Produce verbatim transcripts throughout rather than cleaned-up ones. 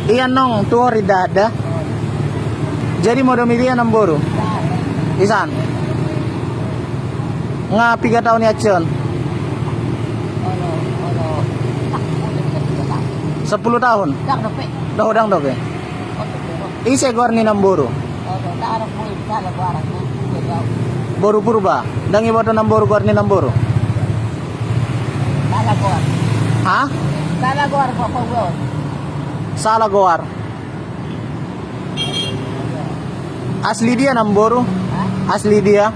Ia nong tu hori dada. Jadi modom i dia namboru? Isan. Nga piga taon i acion? Sepuluh taon. Dohot dang dope. Ise goar ni namboru? Boru Purba. Dang iboto namboru goar ni namboru? Ha? Sala goar. Asli dia namboru? Asli dia?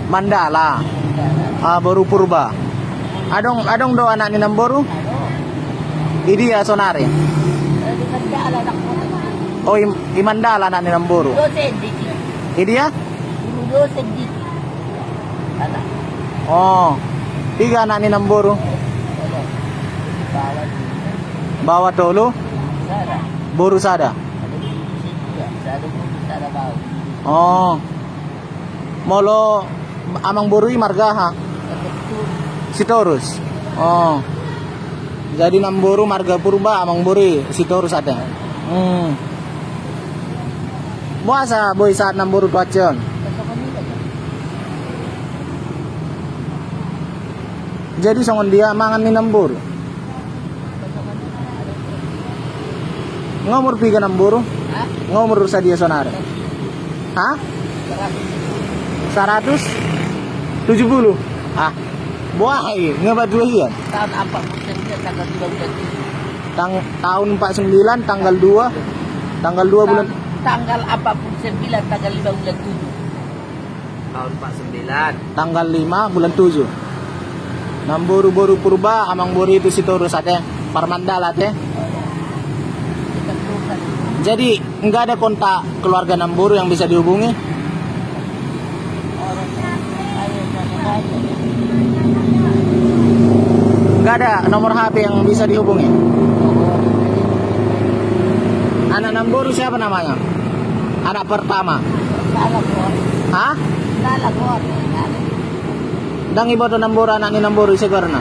Mandala. Ah, boru Purba. Adong, adong do anak ni namboru? Idia sonari? Oh, i Mandala anak ni namboru. Idia? Oh, piga anak ni namboru? Baoa tolu? Boru sada. Oh. Molo amangboru i marga aha? Sitorus. Oh. Jadi namboru marga Purba, amangboru i Sitorus ate. Hmm. Boasa boi sahat namboru tu acion? Jadi songon dia mangan ni namboru? Nga umur piga namboru? Nga umur sadia sonari? Ha? Saratus tujuh puluh. Ah, boa i, nga ba dua hian. Tahun empat puluh sembilan, tanggal dua bulan tujuh. Tang-, tahun empat sembilan, tanggal dua, tanggal dua bulan. Tanggal empat puluh sembilan, tanggal lima bulan tujuh. Tahun empat sembilan. Tanggal lima bulan tujuh. Namboru boru Purba, amangboru i tu Sitorus ate, Parmandala ate. Jadi, nggak ada kontak keluarga namboru yang bisa dihubungi? Nggak ada nomor H P yang bisa dihubungi? Anak namboru siapa namanya? Anak pertama. Hah? Dang iboto namboru, anak ni namboru, ise goarna?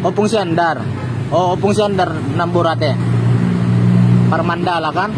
Opung Siandar. Oh, Opung Siandar namboru ate. Parmandala kan?